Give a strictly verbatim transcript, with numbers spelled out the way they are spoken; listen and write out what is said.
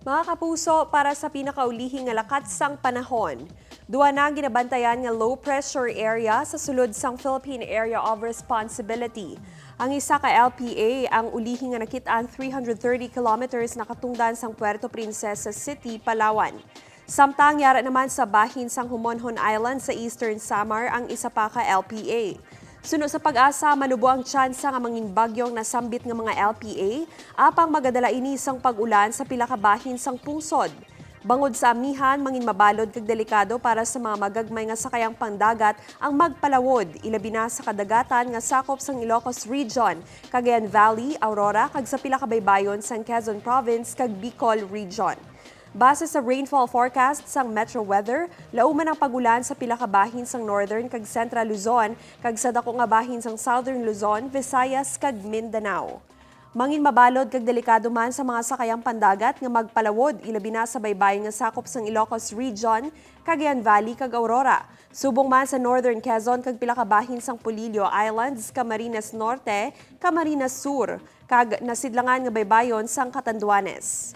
Mga kapuso, para sa pinakaulihi nga lakat sang panahon, duha na ang ginabantayan nga low pressure area sa sulod sang Philippine Area of Responsibility. Ang isa ka L P A ang ulihi nga nakit-an three hundred thirty kilometers nakatungdan sang Puerto Princesa City, Palawan. Samtang yara naman sa bahin sang Homonhon Island sa Eastern Samar ang isa pa ka L P A. Suno sa PAGASA, manubo ang tsansa nga mangin bagyong nasambit nga mga L P A, apang magadala ini sang pag-ulan sa pila ka bahin sang pungsod. Bangod sa amihan, mangin mabalod kag delikado para sa mga magagmay nga sakayang pandagat ang magpalawod, ilabi na sa kadagatan nga sakop sang Ilocos Region, Cagayan Valley, Aurora, kag sa pila ka baybayon sang Quezon Province kag Bicol Region. Base sa rainfall forecast sang Metro Weather, lauman ang pag-ulan sa pila ka bahin sang Northern kag Central Luzon, kag sa dako nga bahin sang Southern Luzon, Visayas, kag Mindanao. Mangin mabalod kag delikado man sa mga sakayang pandagat nga magpalawod, ilabi na sa baybayon nga sakop sang Ilocos Region, Cagayan Valley, kag Aurora. Subong man sa Northern Quezon kag pila ka bahin sang Polillo Islands, Camarines Norte, Camarines Sur, kag nasidlangan nga baybayon sang Catanduanes.